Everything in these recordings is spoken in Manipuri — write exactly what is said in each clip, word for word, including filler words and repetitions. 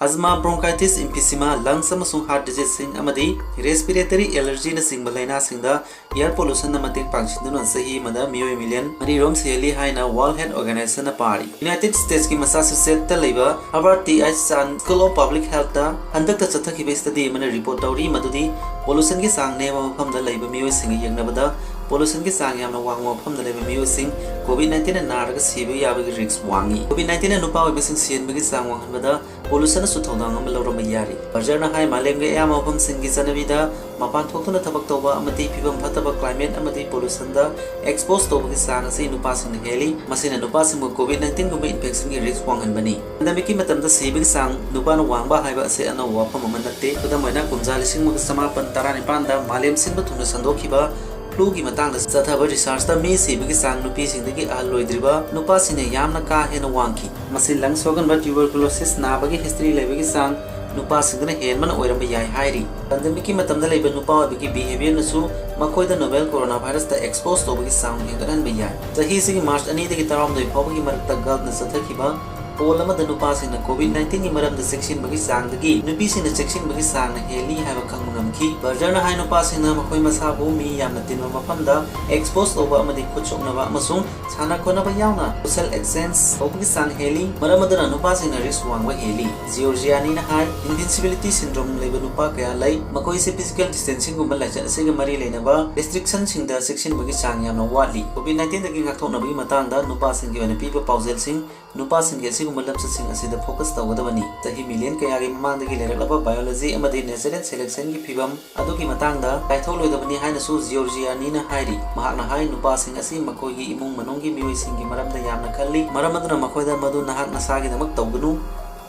Asthma, bronchitis, emphysema, lungs ꯑꯃꯁꯨꯡ heart diseaseꯁꯤꯡ ꯑꯃꯗꯤ respiratory allergyꯅꯆꯤꯡꯕ ꯂꯥꯏꯅꯥꯁꯤꯡꯗ air pollutionꯅ ꯃꯇꯦꯡ ꯄꯥꯡꯁꯤꯟꯗꯨꯅ ꯆꯍꯤ ꯑꯃꯗ ꯃꯤꯑꯣꯏ million ꯃꯔꯤꯔꯣꯝ ꯁꯤꯍꯜꯂꯤ ꯍꯥꯏꯅ World Health Organizationꯅ ꯄꯥꯔꯤ꯫ United Statesꯀꯤ Massachusettsꯇ ꯂꯩꯕ Herbert Th. Chan School of Public Healthꯇ ꯍꯟꯗꯛꯇ ꯆꯠꯊꯈꯤꯕ study ꯑꯃꯅ report ꯇꯧꯔꯤ, ꯃꯗꯨꯗꯤ pollutionꯒꯤ ꯆꯥꯡ ꯅꯦꯝꯕ ꯃꯐꯝꯗ ꯂꯩꯕ ꯃꯤꯑꯣꯏꯁꯤꯡꯒ ꯌꯦꯡꯅꯕꯗ pollutionꯒꯤ ꯆꯥꯡ ꯌꯥꯝꯅ ꯋꯥꯡꯕ ꯃꯐꯝꯗ ꯂꯩꯕ ꯃꯤꯑꯣꯏꯁꯤꯡ COVID nineteenꯅ ꯅꯥꯔꯒ ꯁꯤꯕ ꯌꯥꯕꯒꯤ risk ꯋꯥꯡꯏ꯫ COVID nineteenꯅ ꯅꯨꯄꯥ ꯑꯣꯏꯕꯁꯤꯡ ꯁꯤꯍꯟꯕꯒꯤ ꯆꯥꯡ ꯋꯥꯡꯍꯟꯕꯗ pollutionꯅꯁꯨ ꯊꯧꯗꯥꯡ ꯑꯃ ꯂꯧꯔꯝꯕ ꯌꯥꯔꯤ꯫ Bergerꯅ ꯍꯥꯏ, ꯃꯥꯂꯦꯝꯒꯤ ꯑꯌꯥꯝꯕ ꯃꯐꯝꯁꯤꯡꯒꯤ ꯆꯠꯅꯕꯤꯗ ꯃꯄꯥꯟ ꯊꯣꯛꯇꯨꯅ ꯊꯕꯛ ꯇꯧꯕ ꯑꯃꯗꯤ ꯐꯤꯕꯝ ꯐꯠꯇꯕ climate ꯑꯃꯗꯤ pollutionꯗ expose ꯇꯧꯕꯒꯤ ꯆꯥꯡ ꯑꯁꯤ ꯅꯨꯄꯥꯁꯤꯡꯅ ꯍꯦꯜꯂꯤ꯫ ꯃꯁꯤꯅ ꯅꯨꯄꯥꯁꯤꯡꯕꯨ COVID nineteenꯒꯨꯝꯕ infectionꯒꯤ risk ꯋꯥꯡꯍꯟꯕꯅꯤ꯫ Pandemicꯀꯤ ꯃꯇꯝꯗ ꯁꯤꯕꯒꯤ ꯆꯥꯡ ꯅꯨꯄꯥꯅ ꯋꯥꯡꯕ ꯍꯥꯏꯕ ꯑꯁꯤ ꯑꯅꯧꯕ ꯋꯥꯐꯝ ꯑꯃ ꯅꯠꯇꯦ꯫ ꯈꯨꯗꯝ ꯑꯣꯏꯅ, ꯀꯨꯝꯖꯥ ꯂꯤꯁꯤꯡ ꯑꯃꯒ ꯆꯃꯥꯄꯟ ꯇꯔꯥꯅꯤꯄꯥꯟꯗ ꯃꯥꯂꯦꯝ ꯁꯤꯟꯕ ꯊꯨꯡꯅ ꯁꯟꯗꯣꯛꯈꯤꯕ fluꯒꯤ ꯃꯇꯥꯡꯗ ꯆꯠꯊꯕ researchꯇ ꯃꯤ ꯁꯤꯕꯒꯤ ꯆꯥꯡ ꯅꯨꯄꯤꯁꯤꯡꯗꯒꯤ ꯑꯍꯜ ꯑꯣꯏꯗ꯭ꯔꯤꯕ ꯅꯨꯄꯥꯁꯤꯡꯅ ꯌꯥꯝꯅ ꯀꯥ ꯍꯦꯟꯅ ꯋꯥꯡꯈꯤ꯫ ꯃꯁꯤ lungs ꯁꯣꯛꯍꯟꯕ tuberculosis ꯅꯥꯕꯒꯤ history ꯂꯩꯕꯒꯤ ꯆꯥꯡ ꯅꯨꯄꯥꯁꯤꯡꯗꯅ ꯍꯦꯟꯕꯅ ꯑꯣꯏꯔꯝꯕ ꯌꯥꯏ ꯍꯥꯏꯔꯤ꯫ Pandemicꯀꯤ ꯃꯇꯝꯗ ꯂꯩꯕ ꯅꯨꯄꯥ ꯑꯣꯏꯕꯒꯤ behaviourꯅꯁꯨ ꯃꯈꯣꯏꯗ novel coronavirusꯇ expose ꯇꯧꯕꯒꯤ ꯆꯥꯡ ꯍꯦꯟꯒꯠꯍꯟꯕ ꯌꯥꯏ꯫ ꯆꯍꯤꯁꯤꯒꯤ March ꯑꯅꯤꯗꯒꯤ ꯇꯔꯥꯍꯨꯝꯗꯣꯏ ꯐꯥꯎꯕꯒꯤ ꯃꯔꯛꯇ Gallup ꯅ ꯆꯠꯊꯈꯤꯕ poll ꯑꯃꯗ ꯅꯨꯄꯥꯁꯤꯡꯅ COVID nineteenꯒꯤ ꯃꯔꯝꯗ ꯆꯦꯛꯁꯤꯟꯕꯒꯤ ꯆꯥꯡꯗꯒꯤ ꯅꯨꯄꯤꯁꯤꯡꯅ ꯆꯦꯛꯁꯤꯟꯕꯒꯤ ꯆꯥꯡꯅ ꯍꯦꯜꯂꯤ ꯍꯥꯏꯕ ꯈꯪꯕ ꯉꯝꯈꯤ꯫ Bergerꯅ ꯍꯥꯏ, ꯅꯨꯄꯥꯁꯤꯡꯅ ꯃꯈꯣꯏ ꯃꯁꯥꯕꯨ ꯃꯤ ꯌꯥꯝꯅ ꯇꯤꯟꯕ ꯃꯐꯝꯗ expose ꯇꯧꯕ ꯑꯃꯗꯤ ꯈꯨꯠ ꯁꯣꯛꯅꯕ ꯑꯃꯁꯨꯡ ꯁꯥꯟꯅ ꯈꯣꯠꯅꯕ ꯌꯥꯎꯅ social exchange ꯇꯧꯕꯒꯤ ꯆꯥꯡ ꯍꯦꯜꯂꯤ, ꯃꯔꯝ ꯑꯗꯨꯅ ꯅꯨꯄꯥꯁꯤꯡꯅ risk ꯋꯥꯡꯕ ꯍꯦꯜꯂꯤ꯫ Giorgianniꯅ ꯍꯥꯏ, invincibility syndrome ꯂꯩꯕ ꯅꯨꯄꯥ ꯀꯌꯥ ꯂꯩ, ꯃꯈꯣꯏꯁꯤ physical distancingꯒꯨꯝꯕ ꯂꯥꯏꯆꯠ ꯑꯁꯤꯒ ꯃꯔꯤ ꯂꯩꯅꯕ restrictionꯁꯤꯡꯗ ꯆꯦꯛꯁꯤꯟꯕꯒꯤ ꯆꯥꯡ ꯌꯥꯝꯅ ꯋꯥꯠꯂꯤ꯫ COVID nineteenꯗꯒꯤ ꯉꯥꯛꯊꯣꯛꯅꯕꯒꯤ ꯃꯇꯥꯡꯗ ꯅꯨꯄꯥꯁꯤꯡꯒꯤ ꯑꯣꯏꯅ ꯄꯤꯕ ꯄꯥꯎꯖꯦꯜꯁꯤꯡ, ꯅꯨꯄꯥꯁꯤꯡꯒꯤ ꯑꯁꯤꯒꯨꯝꯕ ꯂꯝꯆꯠꯁꯤꯡ ꯑꯁꯤꯗ focus ꯇꯧꯒꯗꯕꯅꯤ꯫ ꯆꯍꯤ million ꯀꯌꯥꯒꯤ ꯃꯃꯥꯡꯗꯒꯤ ꯂꯩꯔꯛꯂꯕ biology ꯑꯃꯗꯤ natural selectionꯒꯤ ꯐꯤꯕꯝ ꯑꯗꯨꯒꯤ ꯃꯇꯥꯡꯗ ꯀꯥꯏꯊꯣꯛꯂꯣꯏꯗꯕꯅꯤ ꯍꯥꯏꯅꯁꯨ Giorgianniꯅ ꯍꯥꯏꯔꯤ꯫ ꯃꯍꯥꯛꯅ ꯍꯥꯏ, ꯅꯨꯄꯥꯁꯤꯡ ꯑꯁꯤ ꯃꯈꯣꯏꯒꯤ ꯏꯃꯨꯡ ꯃꯅꯨꯡꯒꯤ ꯃꯤꯑꯣꯏꯁꯤꯡꯒꯤ ꯃꯔꯝꯗ ꯌꯥꯝꯅ ꯈꯜꯂꯤ, ꯃꯔꯝ ꯑꯗꯨꯅ ꯃꯈꯣꯏꯗ ꯃꯗꯨ ꯅꯍꯥꯛ ꯅꯁꯥꯒꯤꯗꯃꯛ ꯇꯧꯒꯅꯨ,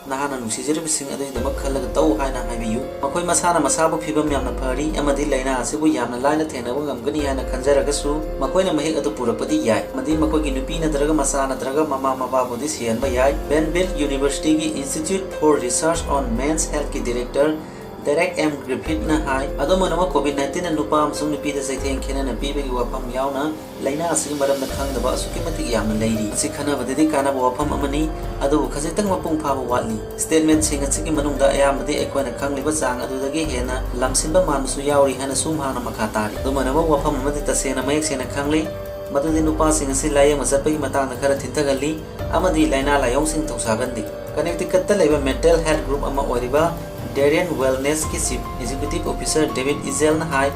ꯅꯍꯥꯛꯅ ꯅꯨꯡꯁꯤꯖꯔꯤꯕꯁꯤꯡ ꯑꯗꯨꯒꯤꯗꯃꯛ ꯈꯜꯂꯒ ꯇꯧ ꯍꯥꯏꯅ ꯍꯥꯏꯕꯤꯌꯨ꯫ ꯃꯈꯣꯏ ꯃꯁꯥꯅ ꯃꯁꯥꯕꯨ ꯐꯤꯕꯝ ꯌꯥꯝꯅ ꯐꯔꯤ ꯑꯃꯗꯤ ꯂꯥꯏꯅꯥ ꯑꯁꯤꯕꯨ ꯌꯥꯝꯅ ꯂꯥꯏꯅ ꯊꯦꯡꯅꯕ ꯉꯝꯒꯅꯤ ꯍꯥꯏꯅ ꯈꯟꯖꯔꯒꯁꯨ, ꯃꯈꯣꯏꯅ ꯃꯍꯤꯛ ꯑꯗꯨ ꯄꯨꯔꯛꯄꯗꯤ ꯌꯥꯏ, ꯑꯃꯗꯤ ꯃꯈꯣꯏꯒꯤ ꯅꯨꯄꯤ ꯅꯠꯇ꯭ꯔꯒ ꯃꯆꯥ ꯅꯠꯇ꯭ꯔꯒ ꯃꯃꯥ ꯃꯄꯥꯕꯨꯗꯤ ꯁꯤꯍꯟꯕ ꯌꯥꯏ꯫ Vanderbilt Universityꯒꯤ Institute for Research on Men's Healthꯀꯤ director ꯗꯦꯔꯦꯛ ꯑꯦꯝ ꯒ꯭ꯔꯤꯐꯤꯠꯅ ꯍꯥꯏ꯫ ꯑꯗꯨꯝ ꯑꯣꯏꯅꯃꯛ, ꯀꯣꯚꯤꯗ ꯅꯥꯏꯟꯇꯤꯟꯅ ꯅꯨꯄꯥ ꯑꯃꯁꯨꯡ ꯅꯨꯄꯤꯗ ꯆꯩꯊꯦꯡ ꯈꯦꯠꯅꯅ ꯄꯤꯕꯒꯤ ꯋꯥꯐꯝ ꯌꯥꯎꯅ ꯂꯥꯏꯅꯥ ꯑꯁꯤꯒꯤ ꯃꯔꯝꯗ ꯈꯪꯗꯕ ꯑꯁꯨꯛꯀꯤ ꯃꯇꯤꯛ ꯌꯥꯝꯅ ꯂꯩꯔꯤ꯫ ꯃꯁꯤ ꯈꯟꯅꯕꯗꯗꯤ ꯀꯥꯟꯅꯕ ꯋꯥꯐꯝ ꯑꯃꯅꯤ, ꯑꯗꯨꯕꯨ ꯈꯖꯤꯛꯇꯪ ꯃꯄꯨꯡ ꯐꯥꯕ ꯋꯥꯠꯂꯤ꯫ ꯁ꯭ꯇꯦꯠꯃꯦꯟꯁꯤꯡ ꯑꯁꯤꯒꯤ ꯃꯅꯨꯡꯗ ꯑꯌꯥꯝꯕꯗꯤ ꯑꯩꯈꯣꯏꯅ ꯈꯪꯂꯤꯕ ꯆꯥꯡ ꯑꯗꯨꯗꯒꯤ ꯍꯦꯟꯅ ꯂꯝꯁꯤꯟꯕ ꯃꯥꯟꯕꯁꯨ ꯌꯥꯎꯔꯤ ꯍꯥꯏꯅ ꯁꯨꯝ ꯍꯥꯡꯅ ꯃꯈꯥ ꯇꯥꯔꯤ꯫ ꯑꯗꯨꯝ ꯑꯣꯏꯅꯃꯛ, ꯋꯥꯐꯝ ꯑꯃꯗꯤ ꯇꯁꯦꯡꯅ ꯃꯌꯦꯛ ꯁꯦꯡꯅ ꯈꯪꯂꯤ, ꯃꯗꯨꯗꯤ ꯅꯨꯄꯥꯁꯤꯡ ꯑꯁꯤ ꯂꯥꯌꯦꯡꯕ ꯆꯠꯄꯒꯤ ꯃꯇꯥꯡꯗ ꯈꯔ ꯊꯤꯟꯊꯒꯜꯂꯤ ꯑꯃꯗꯤ ꯂꯥꯏꯅꯥ ꯂꯥꯏꯑꯣꯡꯁꯤꯡ ꯊꯧꯁꯥꯒꯟꯗꯤ꯫ ꯀꯅꯦꯛꯇꯤꯀꯠꯇ ꯂꯩꯕ ꯃꯦꯟꯇꯦꯜ ꯍꯦꯜꯊ ꯒ꯭ꯔꯨꯞ ꯑꯃ ꯑꯣꯏꯔꯤꯕ ꯗꯦꯔꯤꯌꯟ ꯋꯦꯜꯅꯦꯁꯀꯤ ꯆꯤꯐ ꯑꯦꯛꯖꯤꯀ꯭ꯌꯨꯇꯤꯚ ꯑꯣꯐꯤꯁꯥꯔ ꯗꯦꯕꯤꯗ ꯏꯖꯦꯜꯅ ꯍꯥꯏ,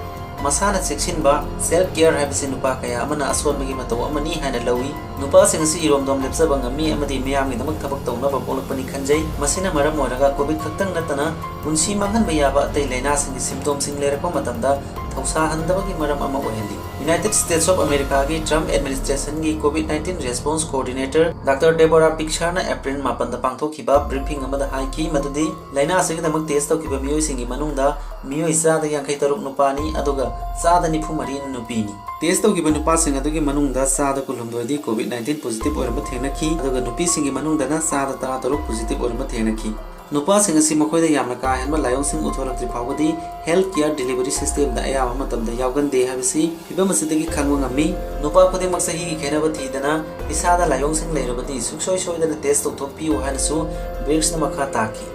ꯃꯁꯥꯅ ꯆꯦꯛꯁꯤꯟꯕ, ꯁꯦꯜꯐ ꯀꯦꯌꯔ ꯍꯥꯏꯕꯁꯤ ꯅꯨꯄꯥ ꯀꯌꯥ ꯑꯃꯅ ꯑꯁꯣꯟꯕꯒꯤ ꯃꯇꯧ ꯑꯃꯅꯤ ꯍꯥꯏꯅ ꯂꯧꯏ꯫ ꯅꯨꯄꯥꯁꯤꯡ ꯑꯁꯤ ꯏꯔꯣꯝꯗꯣꯝ ꯂꯦꯞꯆꯕ ꯉꯝꯃꯤ ꯑꯃꯗꯤ ꯃꯤꯌꯥꯝꯒꯤꯗꯃꯛ ꯊꯕꯛ ꯇꯧꯅꯕ ꯄꯣꯛꯂꯛꯄꯅꯤ ꯈꯟꯖꯩ꯫ ꯃꯁꯤꯅ ꯃꯔꯝ ꯑꯣꯏꯔꯒ ꯀꯣꯚꯤꯗ ꯈꯛꯇꯪ ꯅꯠꯇꯅ ꯄꯨꯟꯁꯤ ꯃꯥꯡꯍꯟꯕ ꯌꯥꯕ ꯑꯇꯩ ꯂꯥꯏꯅꯥꯁꯤꯡꯒꯤ ꯁꯤꯝꯇꯣꯝꯁꯤꯡ ꯂꯩꯔꯛꯄ ꯃꯇꯝꯗ ꯊꯧꯁꯥꯍꯟꯗꯕꯒꯤ ꯃꯔꯝ ꯑꯃ ꯑꯣꯏꯍꯜꯂꯤ꯫ ꯌꯨꯅꯥꯏꯇꯦꯗ ꯁ꯭ꯇꯦꯠꯁ ꯑꯣꯐ ꯑꯃꯦꯔꯤꯀꯥꯒꯤ ꯇ꯭ꯔꯝꯞ ꯑꯦꯗꯃꯤꯅꯤꯁꯇ꯭ꯔꯦꯁꯟꯒꯤ covid nineteen response coordinator doctor Deborah ꯄꯤꯛꯁꯥꯔꯅ ꯑꯦꯄ꯭ꯔꯤꯜ ꯃꯥꯄꯟꯗ ꯄꯥꯡꯊꯣꯛꯈꯤꯕ ꯕ꯭ꯔꯤꯐꯤꯡ ꯑꯃꯗ ꯍꯥꯏꯈꯤ ꯃꯗꯨꯗꯤ ꯂꯥꯏꯅꯥ ꯑꯁꯤꯒꯤꯗꯃꯛ ꯇꯦꯁ ꯇꯧꯈꯤꯕ ꯃꯤꯑꯣꯏꯁꯤꯡꯒꯤ ꯃꯅꯨꯡꯗ ꯃꯤꯑꯣꯏ ꯆꯥꯗ ꯌꯥꯡꯈꯩ ꯇꯔꯨꯛ ꯅꯨꯄꯥꯅꯤ, ꯑꯗꯨꯒ ꯆꯥꯗ ꯅꯤꯐꯨ ꯃꯔꯤꯅ ꯅꯨꯄꯤꯅꯤ꯫ ꯇꯦꯁ ꯇꯧꯈꯤꯕ ꯅꯨꯄꯥꯁꯤꯡ ꯑꯗꯨꯒꯤ ꯃꯅꯨꯡꯗ ꯆꯥꯗ ꯀꯨꯟꯍꯨꯝꯗꯣꯏꯗꯤ ꯀꯣꯚꯤꯗ ꯅꯥꯏꯟꯇꯤꯟ ꯄꯣꯖꯤꯇꯤꯚ ꯑꯣꯏꯔꯝꯕ ꯊꯦꯡꯅꯈꯤ, ꯑꯗꯨꯒ ꯅꯨꯄꯤꯁꯤꯡꯒꯤ ꯃꯅꯨꯡꯗꯅ ꯆꯥꯗ ꯇꯔꯥꯇꯔꯨꯛ ꯄꯣꯖꯤꯇꯤꯚ ꯑꯣꯏꯔꯝꯕ ꯊꯦꯡꯅꯈꯤ꯫ ꯅꯨꯄꯥꯁꯤꯡ ꯑꯁꯤ ꯃꯈꯣꯏꯗ ꯌꯥꯝꯅ ꯀꯥ ꯍꯦꯟꯕ ꯂꯥꯏꯑꯣꯡꯁꯤꯡ ꯎꯠꯊꯣꯔꯛꯇ꯭ꯔꯤ ꯐꯥꯎꯕꯗꯤ ꯍꯦꯜꯊ ꯀꯦꯌꯔ ꯗꯤꯂꯤꯚꯔꯤ ꯁꯤꯁꯇꯦꯝꯗ ꯑꯌꯥꯝꯕ ꯃꯇꯝꯗ ꯌꯥꯎꯒꯟꯗꯦ ꯍꯥꯏꯕꯁꯤ ꯐꯤꯚꯝ ꯑꯁꯤꯗꯒꯤ ꯈꯪꯕ ꯉꯝꯃꯤ꯫ ꯅꯨꯄꯥ ꯈꯨꯗꯤꯡꯃꯛ ꯆꯍꯤꯒꯤ ꯈꯦꯠꯅꯕ ꯊꯤꯗꯅ ꯏꯁꯥꯗ ꯂꯥꯏꯑꯣꯡꯁꯤꯡ ꯂꯩꯔꯕꯗꯤ ꯁꯨꯡꯁꯣꯏ ꯁꯣꯏꯗꯅ ꯇꯦꯁ ꯇꯧꯊꯣꯛꯄꯤꯌꯨ ꯍꯥꯏꯅꯁꯨ ꯕ꯭ꯔꯤꯛꯁꯅ ꯃꯈꯥ ꯇꯥꯈꯤ꯫